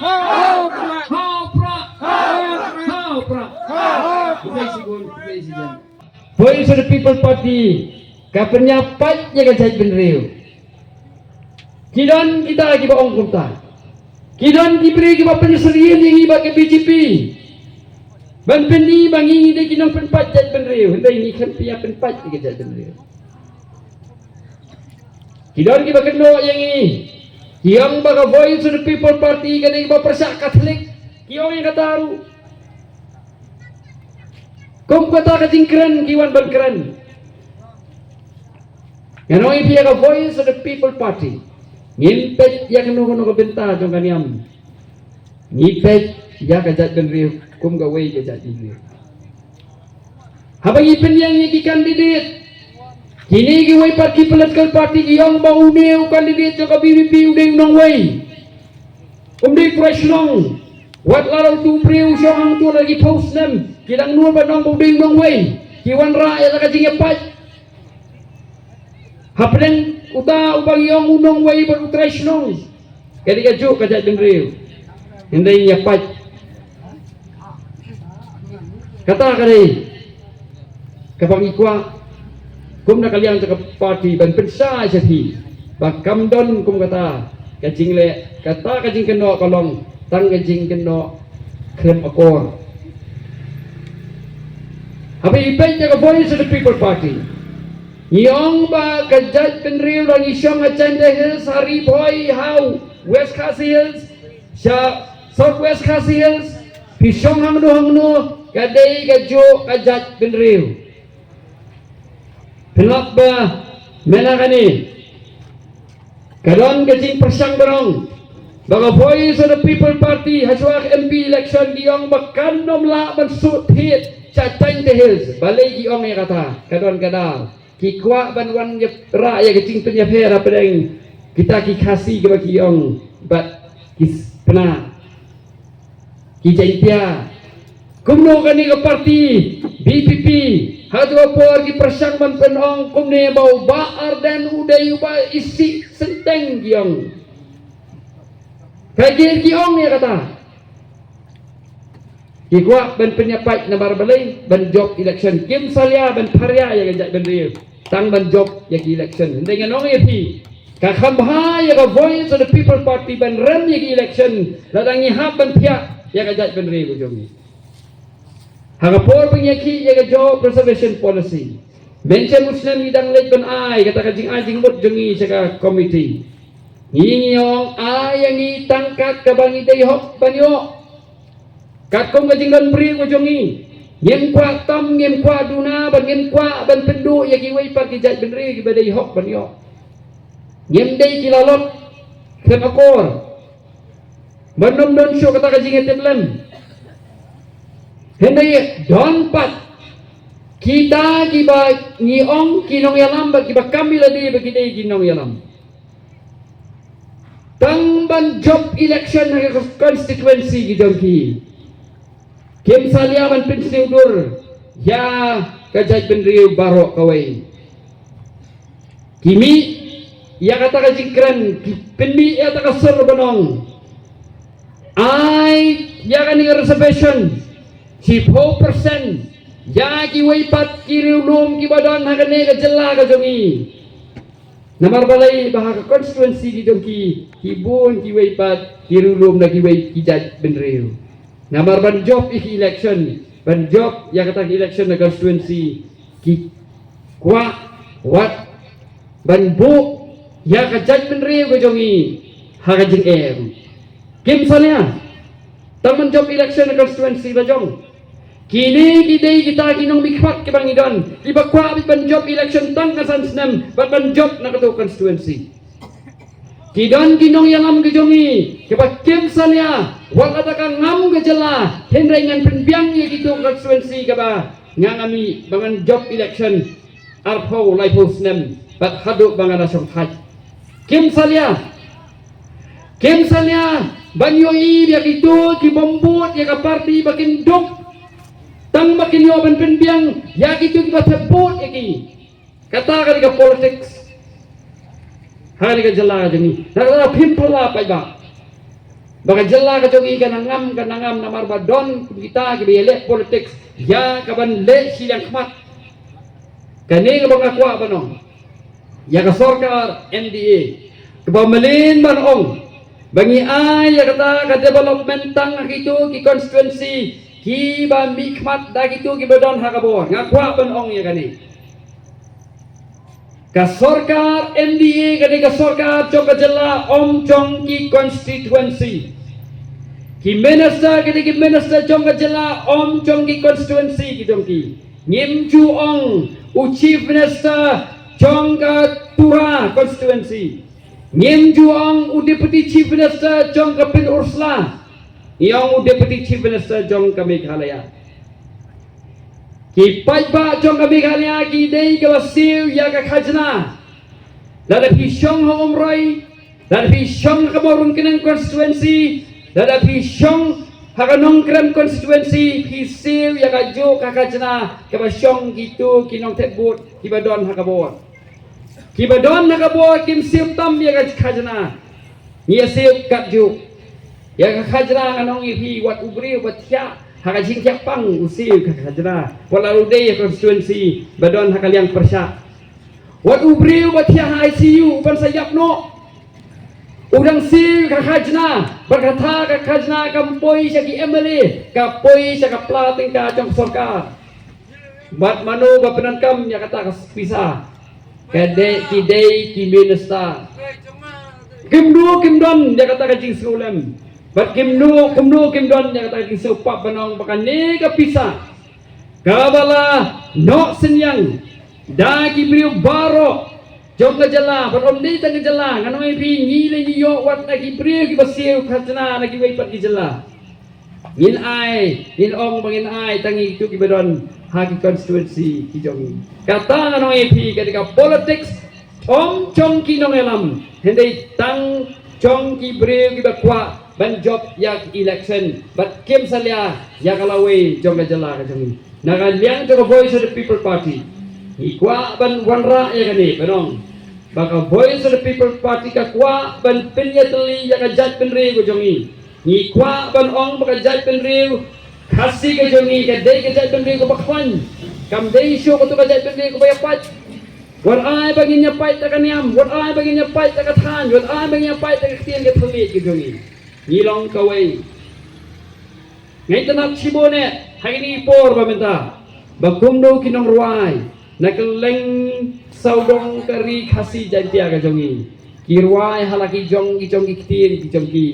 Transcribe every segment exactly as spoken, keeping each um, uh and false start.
Ha u Prah! Ha u Prah! Ha u Prah! Khublei shibun, khublei shibun. Voice of the People Party ka pynïapait ïa ka jaitbynriew. Ki don kita kiba ong kumta. Ki don ki briew kiba pynsyriem ïa ngi bad ka B J P ban pyni ba ngi ngi dei ki nongpynpait jaitbynriew, hynrei ngi khlem pynïapait ïa ka jaitbynriew. Ki don kiba kynnoh ïa ngi, ki ong ba ka Voice of the People Party ka dei kaba pyrshah Katholik. Ki ong ïa kata ruh. Kum kata ka jingkren ki wan ban kren. Ngan ong ïa phi, ïa ka Voice of the People Party, ngim peit ïa kano kano ka bynta jong ka niam. Ngi peit ïa ka jaitbynriew kum kawei ka jaitbynriew. Haba ngi pynïeng ïa ki candidate, kine kiwei pat ki political party ki ong ba une u candidate jong ka V P P u dei u nongwei. Um dei u trai shnong. Wat la u tu briew u shong hangto la ki phew snem, ki dang nud ban ong ba u dei u nongwei. Ki wanrah ïa la ka jingïapait hapdeng uta uba ngi ong u nongwei bad u trai shnong. Ka dei kajuh ka jaitbynriew. Hynrei ngi ïapait. Kata ka dei kaba ngi kwah kum na ka liang jong ka party ban pynshai sha phi ba kam don kum kata ka jingleh, kata ka jingkynnoh ka long tang ka jingkynnoh khlem akor. Haba ngi peit ïa ka Voice of the People Party, ngi ong ba ka jaitbynriew la ngi shong ha Jaintia Hills, ha Ri Bhoi, ha West Khasi Hills, sha South West Khasi Hills, phi shong hangno hangno, ka dei kajuh ka jaitbynriew. Pynlap ba mynta kane ka don ka jingpyrshang ban ong ba ka Voice of the People Party ha shuwa ka M P election ki ong ba kan ym lah ban shu thied sha Jaintia Hills. Balei ki ong ïa kata? Ka don ka daw. Ki kwah ban wan ïarah ïa ka jingpynïapher hapdeng kita ki Khasi kiba ki ong bad ki Spna, ki Jaintia. Kumno kane ka parti V P P ha kato ka por ki pyrshang ban pynong kumne ba u Bah Ardent u dei uba isih synteng, ki ong. Ka jingkren ki ong ïa kata. Ki kwah ban pynïapait namar balei? Ban jop election. Kim salia ban pharia ïa ka jaitbynriew tang ban jop ïa ki election. Hynrei ngan ong ïa phi, ka kham bha ïa ka Voice of the People Party ban rem ïa ki election lada ngi hap ban thiah ïa ka jaitbynriew ka jong ngi. Ha ka por ba ngi ïakhih ïa ka job reservation policy, mynshem u snem ngi dang leit ban ai kata ka jingai jingmut jong ngi sha ka committee. Ngi, ngi ong ai ïa ngi tang kat kaba ngi dei hok ban ïoh. Katkum ka jingdon briew ka jong ngi, ngim kwah tam, ngim kwah duna, bad ngim kwah ban pynduh ïa kiwei pat ki jaitbynriew kiba dei hok ban ïoh. Ngim dei ki lalot khlem akor ban ym don shuh kata ka jingïatiplem. Hynrei don pat kita kiba ngi ong ki nongïalam bad kiba kam ïa lade ba ki dei ki nongïalam. Tang ban jop election ha ka constituency ki jong ki, kim salia ban pynsngewdur ïa ka jaitbynriew baroh kawei. Ki mih ïa kata ka jingkren, ki pynmih ïa kata ka sur ban ong ai ïa kane ka reservation shiphew percent ïa kiwei pat ki riewlum kiba don ha kane ka jylla ka jong ngi. Namar balei? Ba ha ka constituency ki jong ki, ki bun kiwei pat ki riewlum na kiwei ki jaitbynriew. Namar ban jop ïa ki election, ban jop ïa kata ki election na constituency, ki kwah wat ban buh ïa ka jaitbynriew ka jong ngi ha ka jingeh. Kim salia tang ban jop election na constituency la jong. Kine ki dei kita ki nongmihkhmat kiba ngi don, kiba kwah beit ban jop election tang ka san snem bad ban jop na kato constituency. Ki don ki nongïalam ki jong ngi kiba kim salia wat lada ka ngam ka jylla, hynrei ngan pynbiang ïa kito constituency kaba nga, nga mih ba ngan jop election arphew laiphew snem bad haduh ba nga da shong thait. Kim salia, kim salia ban ïohi ïa kito ki bym bud ïa ka party ba kin duk tang ba kin ïoh ban pynbiang ïa kito kiba thep bud ïa ki. Kata ka dei ka politics ha kane ka jylla ka jong ngi. Na kata phim phylla paidbah. Ba ka jylla ka jong ngi ka nang ngam, ka nang ngam namar ba don kum kita kiba ïaleh politics ïa kaban leh shiliang khmat. Kane kaba nga kwah ban ong ïa ka sorkar M D A, kaba mlien ban ong ba ngi ai ïa kata ka development tang ha kito ki constituency kiba mihkhmat da kito kiba don ha ka bor. Nga kwah ban ong ïa kane. Ka sorkar M D A ka dei ka sorkar jong ka jylla, ym jong ki constituency. Ki minister ka dei ki minister jong ka jylla, ym jong ki constituency ki jong ki. Ngim ju ong u chief minister jong ka Tura constituency. Ngim ju ong u deputy chief minister jong ka Pynursla. Ngi ong u deputy chief minister jong ka Meghalaya. Ki paidbah jong ka Meghalaya ki dei kiba siew ïa ka khajna. Lada phi shong ha Umroi, lada phi shong ha ka Mawryngkneng constituency, lada phi shong ha ka Nongkrem constituency, phi siew ïa kajuh ka khajna kaba shong kito ki nongthep vote kiba don ha ka bor. Kiba don ha ka bor kim siew tam ïa ka khajna. Ngi ïa siew katjuh ïa ka khajna. Ngan ong ïa phi, wat u briew ba thiah ha ka jingthiah pang u siew ka khajna, wat la u dei ha constituency ba don ha ka liang pyrshah. Wat u briew ba thiah ha I C U u ban sa ïap noh, u dang siew ka khajna. Bad kata ka khajna kam poi sha ki M L A, ka poi sha ka pla tyngka jong sorkar. Bad mano ba pyndonkam ïa kata ka pisa? Ka dei, ki dei ki minister. Kumno kim don ïa kata ka jingsngewlem? Bad kumno, kumno kim don ïa kata ka jingsngewpap ban ong ba kane ka pisa kaba la noh synñiang da ki briew baroh jong ka jylla? Bad ym dei tang ka jylla, ngan ong ïa phi, ngi lei ngi ïoh wat na ki briew kiba siew khajna na kiwei pat ki jylla. Ngin ai, ngin ong ba ngin ai tang ïa kito kiba don ha ki constituency ki jong ngi. Kata ngan ong ïa phi, ka dei ka politics ym jong ki nongïalam, hynrei tang jong ki briew kiba kwah ban jop ïa ka election bad kim salia ïa ka lawei jong ka jylla ka jong ngi. Na ka liang jong ka Voice of the People Party, ngi kwah ban wanrah ïa kane, ban ong ba ka Voice of the People Party ka kwah ban pynïatylli ïa ka jaitbynriew ka jong ngi. Ngi kwah ban ong ba ka jaitbynriew Khasi ka jong ngi ka dei ka jaitbynriew kaba khlaiñ. Kam dei shuh kato ka jaitbynriew kaba ïapait. Wat ai ba ngin ïapait da ka niam, wat ai ba ngin ïapait da ka thaiñ, wat ai ba ngin ïapait da ka ktien ka thylliej ka jong ngi. Ngi long kawei. Nga itynnad shibun eh ha kine ki por ba mynta ba kumno ki nongrwai na kylleng sawdong ka ri Khasi Jaiñtia ka jong ngi ki rwai ha la ki jong ki jong ki ktien ki jong ki.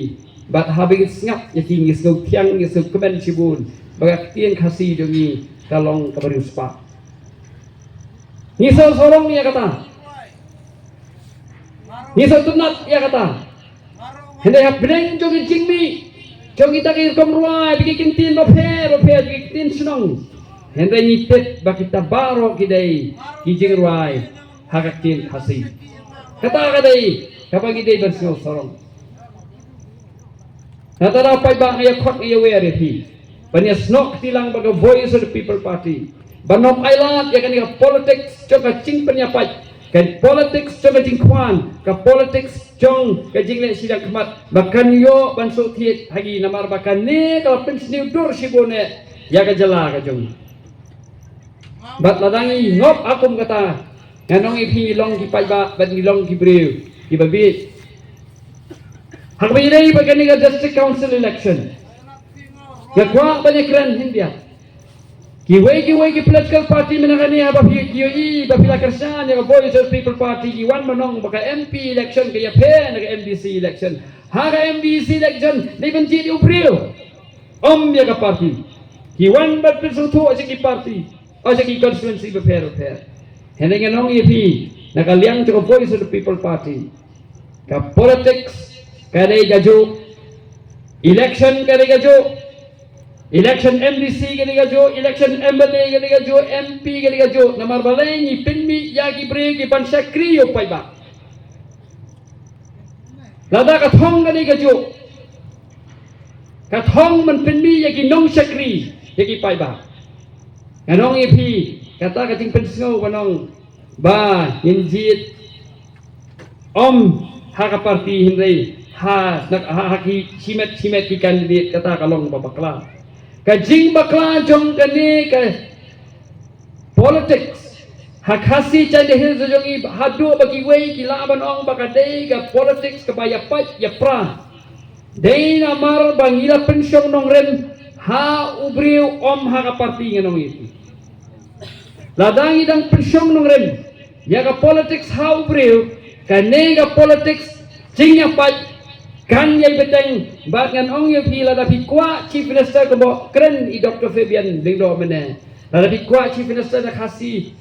Bad haba ngi sngap ïa ki ngi sngewthiang, ngi sngewkmen shibun ba ka ktien Khasi jong ngi ka long kaba riewspah. Ngi sngewsarong ïa kata. Ngi sngewtynnad ïa kata. Hynrei hapdeng jong ki jingmih jong kita ki rukom rwai, ki ktien bapher bapher, ki ktien shnong, hynrei ngi tip ba kita baroh ki dei ki jingrwai ha ka ktien Khasi. Kata ka dei kaba ngi dei ban sngewsarong. Nangta da paidbah, nga ïakhot, nga ïawer ïa phi ban ïasnoh kti lang bad ka Voice of the People Party ban ym ailad ïa kane ka politics jong ka jingpynïapait, ka politics jong ka jingkhwan, ka politics jong ka jingleh shiliang khmat ba kan ïoh ban shu thied ha ngi, namar ba kane ka la pynsniew dur shibun eh ïa ka jylla ka jong ngi. Bad lada ngi ngop ha kum kata, ngan ong ïa phi, ngi long ki paidbah bad ngi long ki briew kiba bieit. Ha kaba ïadei bad kane ka District Council election, nga kwah ban ïakren khyndiat. Kiwei kiwei ki political party mynta kane, haba phi, ki ïohi ba phi la kyrshan ïa ka Voice of the People Party, ki wan ban ong ba ka M P election ka ïapher na ka M D C election. Ha ka M D C election dei ban jied ïa u briew, ym ïa ka party. Ki wan ban pynsngewthuh sha ki party, sha ki constituency bapher bapher. Hynrei ngan ong ïa phi, na ka liang jong ka Voice of the People Party, ka politics ka dei kajuh, election ka dei kajuh, election M D C ka dei kajuh, election M L A ka dei kajuh, M P ka dei kajuh. Namar balei? Ngi pynmih ïa ki briew ki ban shakri ïa u paidbah. Lada ka thong ka dei kajuh, ka thong ban pynmih ïa ki nongshakri, ïa ki paidbah. Ngan ong ïa phi, kata ka jingpynsngew ban ong ba ngin jied, ym ha ka party hynrei ha, na, ha, ha ki shimet shimet ki candidate, kata ka long ba bakla. Ka jingbakla jong kane ka politics ha Khasi Jaintia Hills jong ngi, haduh ba kiwei ki lah ban ong ba ka dei ka politics kaba ïapait ïapra. Dei namar ba ngi la pynshong nongrim ha u briew, ym ha ka party, ngan ong ïa phi. Lada ngi dang pynshong nongrim ïa ka politics ha u briew, kane ka politics jingïapait kan ïai bteng. Bad ngan ong ïa phi, lada phi kwah Chief Minister kumba kren i Doctor Fabian Lyngdoh mynne, lada phi kwah Chief Minister na Khasi,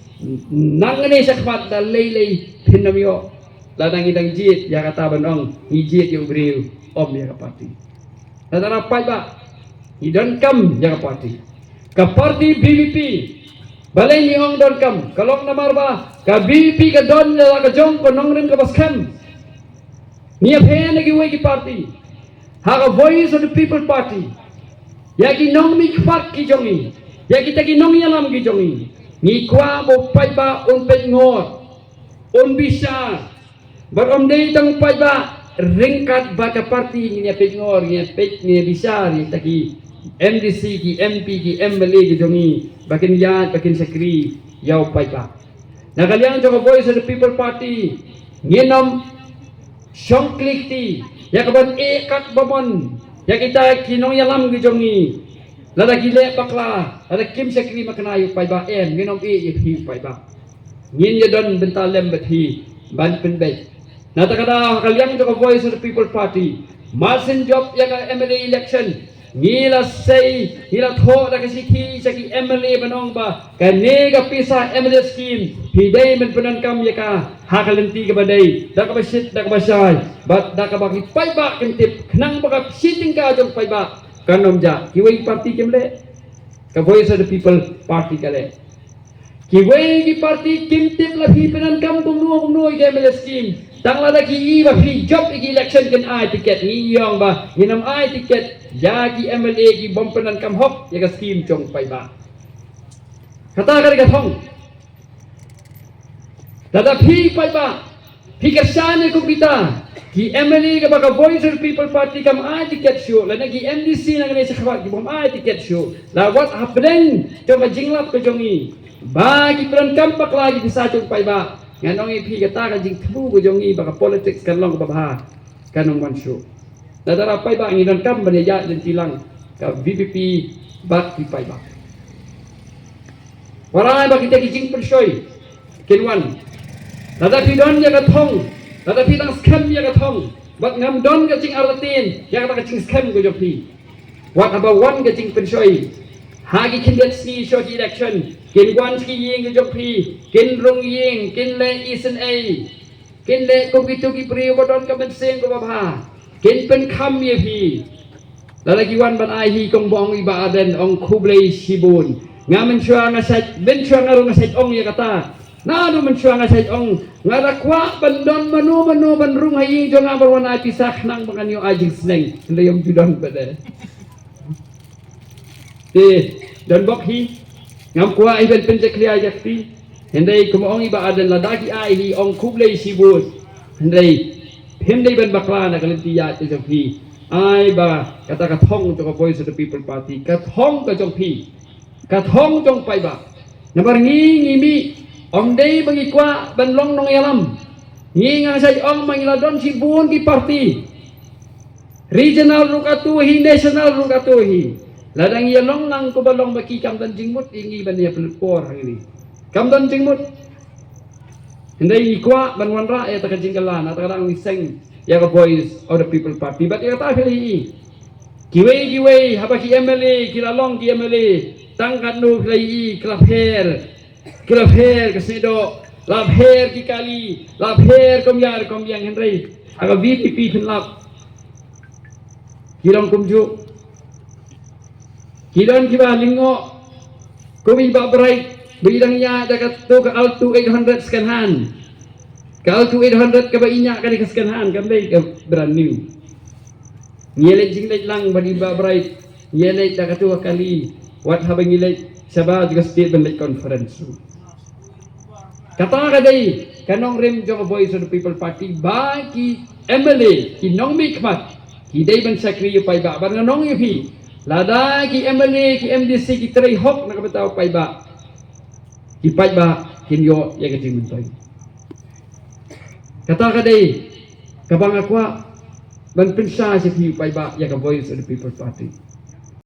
nangne shakhmat da lei lei phin ym ïoh. Lada ngi dang jied ïa kata ban ong ngi jied ïa u briew, ym ïa ka party. Lada na paidbah, ngi donkam ïa ka party. Ka party VPP, balei ngi ong donkam? Ka long namar ba ka VPP ka don ïa la ka jong ka nongrim kaba skhem. Ngi ïapher na kiwei ki party ha ka Voice of the People Party ïa ki nongmihkhmat ki jong ngi, ïa kita ki nongïalam ki jong ngi. Ngi kwah ba u paidbah un peit ngor, un bishar. Bad ym dei tang paidbah, ryngkat bad ka party ngin ïa peit ngor, ngin ïa peit, ngin ïa bishar ïa kita ki MDC, ki MP, ki MLA ki jong ngi, ba kin ïaid, ba kin shakri ïa u paidbah. Na ka liang jong ka Voice of the People Party, ngin ym shong kli kti ïa kaban ïeh katba mon ïa kita ki nongïalam ki jong ngi. Lada ki leh bakla, lada kim shakri makna ïa u paidbah, em, ngin ym ïeh ïa phi u paidbah. Ngin ïa don bynta lem bad phi ban pynbeit. Na kata ka daw, ha ka liang jong ka Voice of the People Party, mar shen jop ïa ka MLA election, ngi la sei, ngi la thoh da ka shithi sha ki MLA ban ong ba kane ka pisa MLA scheme phi dei ban pyndonkam ïa ka ha ka lynti kaba dei, da kaba shit, da kaba shai, bad da kaba ki paidbah kin tip, khnang ba ka shi tyngka jong paidbah kan ym jah. Kiwei ki party kim leh, ka Voice of the People Party ka leh. Kiwei ki party kim tip la phi pyndonkam kumno kumno ïa ka MLA scheme. Tang lada ki i ba phi jop ïa ki election kin ai ticket. Ngi ong ba ngin ym ai ticket ïa ki MLA ki bym pyndonkam hok ïa ka scheme jong paidbah. Kata ka dei ka thong. Lada phi paidbah phi kyrshan ïa kum kita ki MLA kaba ka Voice of the People Party kam ai ticket shuh, lane ki MDC na kane shakhmat ki bym ai ticket shuh, la wat hapdeng jong ka jinglap ka jong ngi ba ki pyndonkam bakla ki pisa jong paidbah, ngan ong ïa phi, kata ka jingthmu ka jong ngi ba ka politics kan long kaba bha kan ym wan shuh. Lada paidbah ngi donkam ban ïaid lynti lang, ka VPP bad ki paidbah. Warai ba kita ki jingpynshoi kin wan. Lada phi don ïa ka thong, lada phi dang skhem ïa ka thong, bad ngam don ka jingartatien ïa kata ka jingskhem ka jong phi, wat haba wan ka jingpynshoi ha ki khyndiat sngi shuwa ki election, kin wan sha ki ïing ka jong phi, kin rung ïing, kin leh isynei, kin leh kum kito ki briew ba don ka mynsiem kaba bha, kin pynkham ïa phi. Lada ki wan ban ai hi, kong, ba ong i Bah Ardent, ong khublei shibun. Nga mynshuwa nga shait, mynshuwa nga ruh nga shait ong ïa kata. Naduh mynshuwa nga shait ong, nga da kwah ban don mano mano ban rung ha ïing jong nga ban wan ai pisa khnang ba ngan ïoh ai jingsneng. Hynrei ym ju don pat de. Te don bok hi, ngam kwah hi ban pynjakhlia ïa kti. Hynrei kumba ong i Bah Ardent, lada ki ai hi, ong khublei shibun. Hynrei phim dei ban bakla na ka lynti ïaid ka jong phi. Ai ba kata ka thong jong ka Voice of the People Party, ka thong ka jong phi, ka thong jong paidbah. Namar ngi, ngi mih, ym dei ba ngi kwah ban long nongïalam. Ngi, nga shait ong ba ngi la don shibun ki party. Regional ruh katto hi, national ruh katto hi. Lada ngi ïa long lang kumba long ba ki, kam don jingmut ïa ngi ban ïa pynlut por hangne. Kam don jingmut. Hynrei ngi kwah ban wanrah ïa kata ka jingkylla, na kata ka daw ngi seng ïa ka Voice of the People Party. Bad ïa kata phi la ïohi, kiwei kiwei haba ki MLA ki la long ki MLA, tang katno phi la ïohi, ki la pher, ki la pher ka snieh doh, la pher ki kali, la pher kum ïar kum ïeng, hynrei ha ka VPP phin lap, ki long kumjuh. Ki don kiba lyngngoh kum i Bah Bright ba i dang ïaid da kato ka Alto eight hundred second hand. Ka Alto eight hundred kaba i ñiah ka dei ka second hand, kam dei ka brand new. Ngi ïaleit jingleit lang bad i Bah Bright, ngi ïaleit da kato ka kali, wat haba ngi leit shabar jong ka state ban leit conference. Kata ka dei ka nongrim jong ka Voice of the People Party ba ki M L A, ki nongmihkhmat, ki dei ban shakri ïa u paidbah, bad nga ong ïa phi, lada ki M L A, ki M D C, ki trei hok na ka bynta u paidbah, ki paidbah kin ïoh ïa ka jingmyntoi. Kata ka dei kaba nga kwah ban pynshai sha phi u paidbah ïa ka Voice of the People Party.